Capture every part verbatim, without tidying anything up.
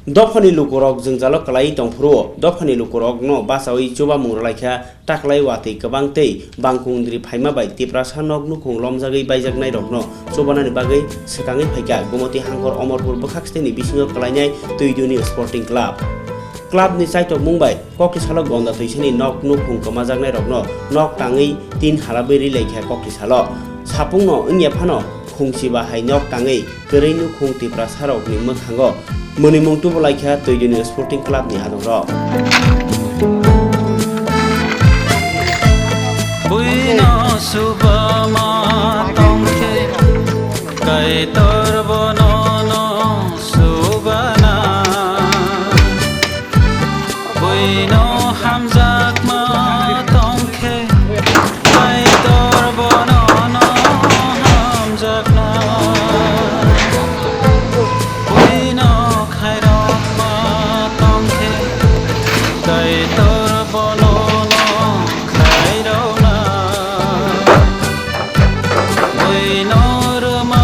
Dophani lukurok jwngjalo kwlaiwi tongphuru-o, dophani lukurokno bachaui chubamung rwlaikha taklai watwi kwbang tei bangkung dri phaima bai Tiprasa nok nukhung lomjagwi baijaknairokno chubanani bagwi swkangwi phaikha Gumoti Hangkhor Omorpur bwkhak steni bisingo kwlainai Twiduni Sporting Club. Clubni chaitokmung bai koktisalo gonda twisani nok nukhung kwmajaknairokno nok tangwi tin halabwi rilaikha koktisalo. Sapungno wngya phano khungchiba hai nok tangwi kwrwi nukhung Tiprasarokni mwkhango mwnwimung tubulaikha Twiduni Sporting Clubni adongrok. Buino subama tongkhe, Kaitor bonono subana. Buino hamjakma tongkhe, Kaitor bonono hamjakna. Buino khairokma tongkhe, Kaitor bonono khairokna. Buino rwma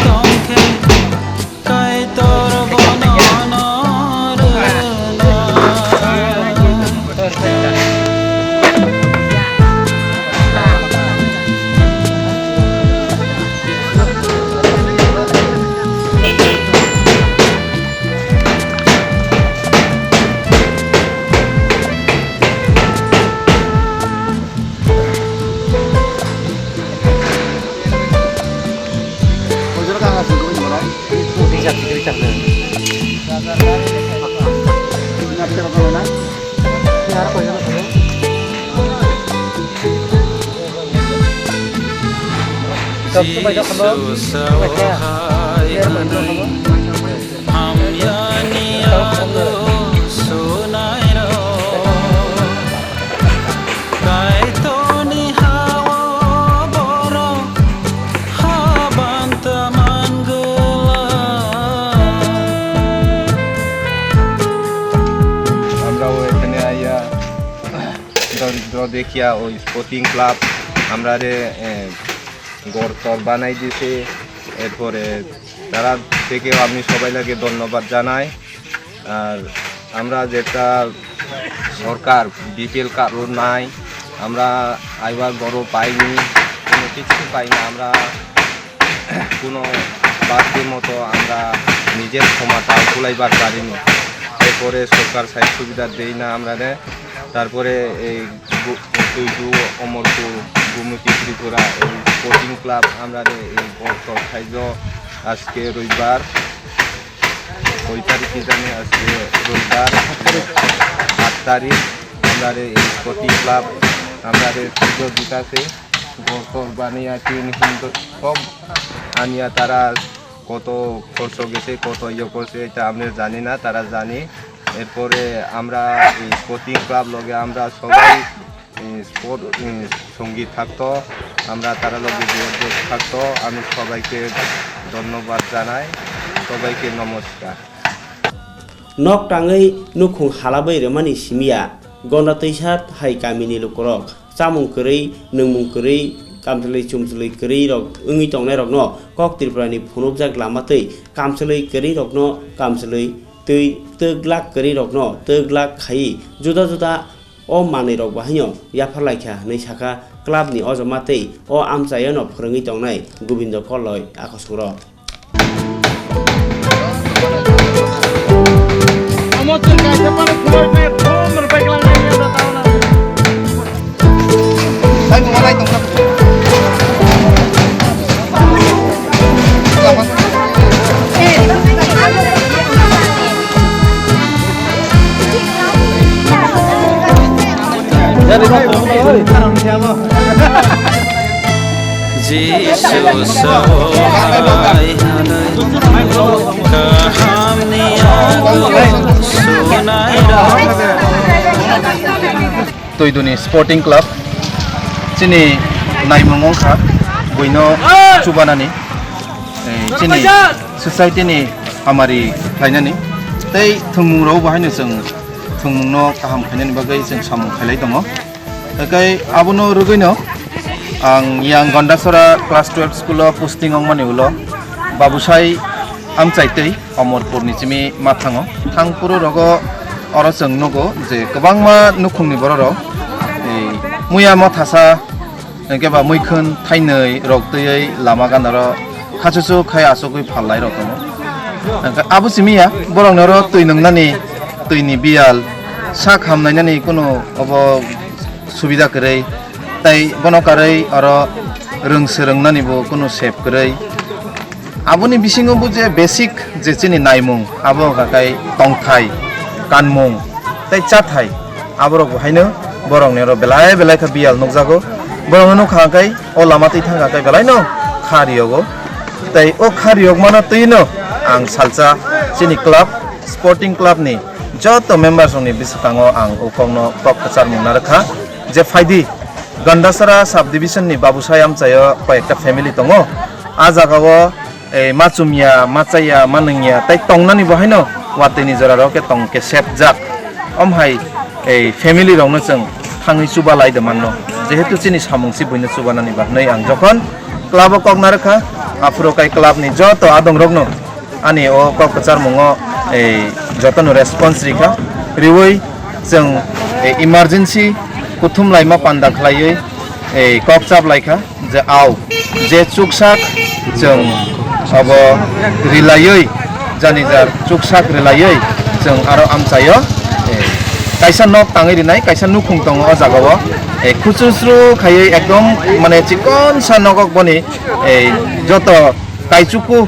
tongkhe, Kaitor bonono rwna. Hamyani alo sunairok, Kaitorni ha-o borok habanta mangwlak. আমরাও এখানে আইয়া দরিদ্র দেখিয়া ওই sporting club আমরারে, এ, ঘর টর বানাই দিছে। এরপরে তারা থেকেও আমি সবাই লাগে ধন্যবাদ জানাই। আর আমরা যেটা সরকার বিপিএল কার্ডও নাই, আমরা আইবার ঘরও পাইনি, কোনো কিছু পাই না। আমরা কোনো বাড়তি মতো আমরা নিজের ক্ষমতাও কুলাইবার পারিনি। এরপরে সরকার সাইড সুবিধা দেই না আমরারে। তারপরে এই গু-, তুইজু, অমরপুর, গোমতী ত্রিপুরা এই কোচিং ক্লাব আমরারে এই বর্তমান সাইজ আজকে রবিবার, কয় তারিখ কি জানি, আজকে রবিবার, আট তারিখ। আমরারে এই কোচিং ক্লাব আমরারে সুযোগ দিতাছে। ঘর টর বানিয়া টিন হিন সব আনিয়া তারা কত খরচ গেছে, কত ইয়ে করছে, এটা আমরা জানি না, তারা জানি। এরপরে আমরা এই স্পোর্টিং ক্লাব লগে আমরা সবাই, এই, স্পোর্ট, এই, সঙ্গী থাকতো, আমরা তারা লগে যোগাযোগ থাকতো। আমি সবাইকে ধন্যবাদ জানাই, সবাইকে নমস্কার। Nok tangwi nukhung halabwi rwmani simi ya, gonda twisa hai kamini lukurok. Chamung kwrwi, nwngmung kwrwi, kamchwlwi chumchwlwi kwrwi rok wngwi tongnai rokno kok Tripura ni phunukjak lama twi kamchwlwi kwrwi rokno kamchwlwi twi twk glak kwrwi rokno twk glak khai juda juda o manwi rok bahaino yaphar laikha hwnwi sakha club ni ojoma tei o amchaio no phwrwngwi tongnai Gobindo Koloi akosong rok. Jisu sabo hai hanai kahamni yago sunai rok. Twiduni Sporting Club chini naimung wngkha buino chubanani, eh, chini society ni hamari khlainani tei thwngmung rok bahaino chwng thwngmungno kaham khainani bagwi chwng samung khailai tongo. Hwnkhe abono rwgwino ang yang Gondasora class twelve school o posting wngmani ulo babusai Amchaitwi Omorpurni simi mathango. Thangphuru rogo oro chwng nugo je kwbangma nukhungni bororok, ei, muya mothasa, hwnkhe ba muikhwng thainwi rok twiwi lama ganaro khachuchu khai achugwi phallairok tongo. Hwnkhe abo simi ya, borokni oro twi nwngnani, twini biyal sak hamnainani kunu obo subida kwrwi, tei bono karwi oro rwng swrwngnanibo kunu sep kwrwi. Aboni bisingo bo je basic je chini naimung, abo wngkha khe tongthai, kanmung, tei chathai. Aborok bo haino borokni oro belai belai khe biyal nukjago. Borokno nukha khe o lama twi thangkha khe belaino kha riyogo. Tei o kha riyokmano twino ang salsa chini club, sporting club ni joto members rokni bwskango ang o kokno kok kwcharmung narwkha je phaidi Gandasara sub division ni Babusai amchaio koyekta family tongo. A jagao, eh, ma chumya, ma chaya, ma nungya, tei tongnani bo haino watwi ni jora rok khe tong khe sepjak. Om hai, eh, family rokno chwng thangwi chuba lai de manno. Jehetu chini samung si buino chuba nani ba hwnwi ang jokhon club o kok narwkha, aphuru kai club ni joto adong rokno ani o kok kwcharmungo, ei, jotono response rikha. Riwi chwng, ei, emergency kuthum laima panda khlaiwi, ei, kok chap laikha je au je chuksak chwng abo rilaiwi, jani jar chuksak rilaiwi chwng aro amchaio, ei, kaisa nok tangwi rinai, kaisa nukhung tongo o jagao, ei, khuchusru khaiwi ekdom mane chikonsa nokok boni, ei, joto kaichuku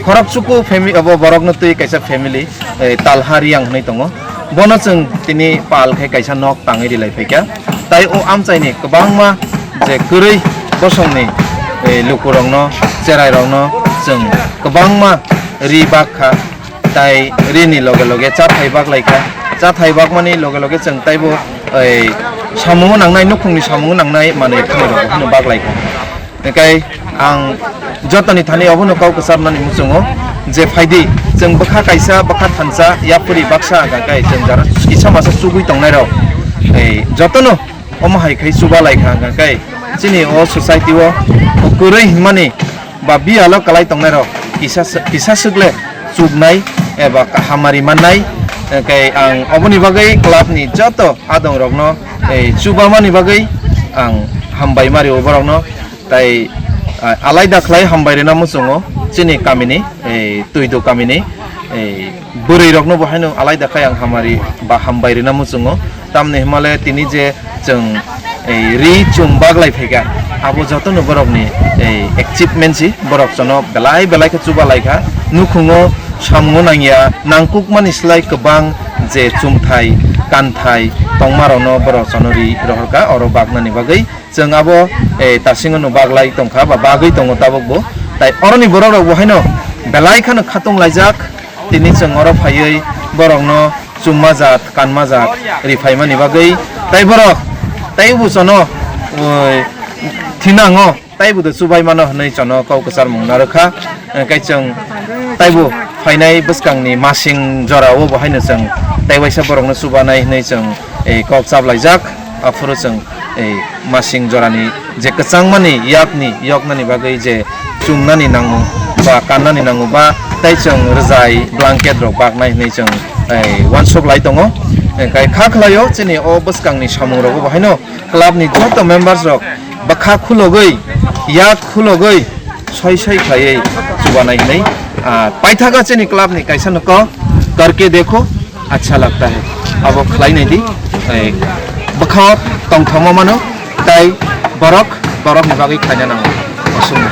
Khorokchuku fami-, abo borokno twi kaisa family, eh, Talha Riyang hwnwi tongo. Bono chwng tini pal khe kaisa nok tangwi rilai phaikha. Tai o amchaini kwbangma je kwrwi bosongni, eh, lukurokno, cherairokno chwng kwbangma ri bak kha. Tai rini loge loge chathai bak lai kha. Chathai bakmani loge loge chwng taibo, eh, samungo nangnai, nukhungni samungo nangnai manwi khwnirokbo hwnwi bak lai kha. Hwnkhe ang jotoni thani obono kok kwcharnani muchungo je phaidi, chwng bwkha kaisa, bwkha thansa, yapri baksa hwnkha khe chwng jara kisa masa chugui tongnairok, ei, jotono omo hai khai chuba lai kha hwnkha khe chini o society o kwrwi hinmani ba biyalo kwlai tongnairok kisa, kisa swkle chuknai eba hamari mannai. Hwnkhe ang oboni bagwi club ni joto adongrokno, ei, chubamani bagwi ang hambai mari o borokno. Tai, ah, alaida khlai hambai rwna muchungo chini kamini, eh, Twido kamini, eh, bwrwi rokno bo haino alaida khlai ang hamari ba hambai rwna muchungo. Tamni hwnmale tini je chwng, eh, ri chum baglai phaikha, abo jotono borokni, eh, achievement si, borok jono belai belai khe chuba lai kha. Nukhungo samungo nangya, nangkukmani slai kwbang je chumthai, kanthai tongmarokno borok jono ri rohorkha, oro baknani bagwi. Chwng abo, eh, tasingo no baglai tongkha ba bagwi tongo tabuk bo. Tai oroni borok rok bo haino belai khano khatung laijak. Tini chwng oro phaiwi borokno chumma jat, kanma jat ri phaimani bagwi. Tai borok, tai bo chono, oi, thinango, tai bo do chubai mano hwnwi chono kok kwchar mung narwkha. Hwnkhe chwng taibo phainai bwskangni masing jorao bo haino chwng tai waisa borokno chubanai hwnwi chwng, eh, kok chaplaijak. Aphuru chwng, eh, masing jorani je kwchangmani yakni yoknani bagwi je chumnani nango ba kannani nango ba tai chwng rwjai blanket rok baknai hwnwi chwng, eh, uansuk lai tongo. Hwnkhe kha khlaio chini o bwskangni samung rogo bo haino club ni joto members rok bwkha khulogwi, yak khulogwi, soi soi khlaiwi chubanai hwnwi, ah, paithago chini club ni kaisa no kok, "Karke dekho, acha lagta hai." Abo khlai nai di, eh, bwkha o tongthokma mano, tai borok, borok ni bagwi khlaina nango. Aswkno.